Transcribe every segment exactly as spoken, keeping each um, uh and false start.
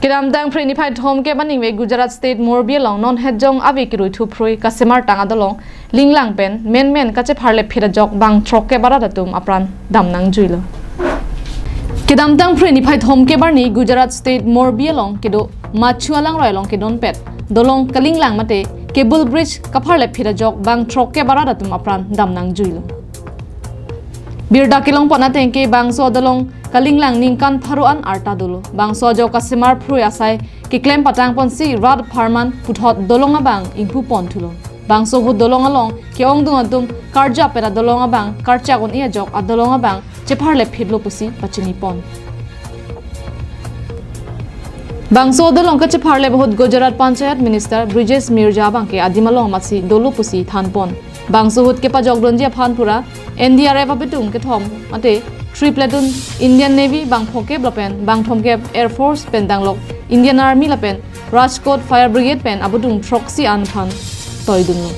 Kedamtang Phre niphai thomkep aningve Gujarat State Morbi along non hetjong ave kerui thuphrui kasemar tang adolong linglang pen menmen kachepharlep phit ajok bang throkkep arat atum apran dam nangjuilo. Kedamtang Phre niphai thomkep arni Gujarat State Morbi along kedo Machu alangroi along kedonpet dolong kalinglang mate cable bridge kapharlep phit ajok bang throkkep arat atum apran dam nangjuilo. Birta kelongpon ateng ke bangso adolong kalinglang ningkan pharo an arta dolo. Bangso ajok kasemar phrui asai keklem patangponsi rat apharman puthot dolong abang ingpu pon thulo. Bangso ahut dolong along ke-ongdung atum karjap pet adolong abang karchak un-e ajok adolong abang chepharlep phitlo pusi pachini pon. Bangso adolong kachepharlep ahut Gujarat Panchayat Minister Brijesh Mirza abang ke adim along matsi dolo pusi thanpon. Bangso ahut kepajokdunji aphan pura N D R F abitung kethom mate three platoon Indian Navy bang phokep lapen bang thomkep Air Force pen danglok Indian Army lapen Rajkot Fire Brigade pen abitung throksi an aphan toidunlo.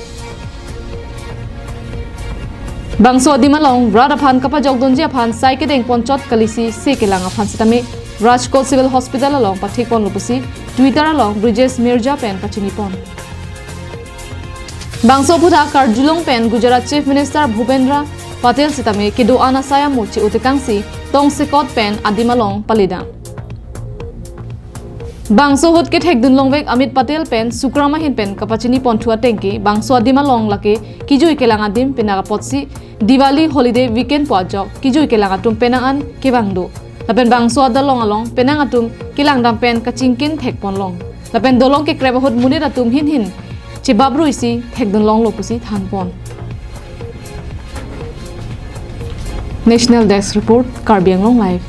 Bangso adim along rat aphan kapajokdunji aphan sai kedeng ponchot kalisi se kelang aphan sitame Rajkot Civil Hospital along pathik ponlo pusi Twitter along Brijesh Mirza pen pachini pon. Bangso aphuthak karjulong pen Gujarat Chief Minister Bhupendra Patel sitame kedo-an asai amo che-otekangsi tongsekot pen adim along paledam. Bangso ahut kethekdun longvek Amit Patel pen Sukram ahin pen kapachini ponthu ateng ke bangso adim along lake kejui kelang adim penang apotsi Diwali holiday weekend pu ajok kejui kelang atum penang an kevang do. Lapen bangso adolong along penang atum kelangdam pen kachingkin thekponlong. Lapen dolong kekrep ahut monit atum hinhin chebabruisi thekdunlonglo pusi thanpon. National Desk Report, Karbi Anglong Live.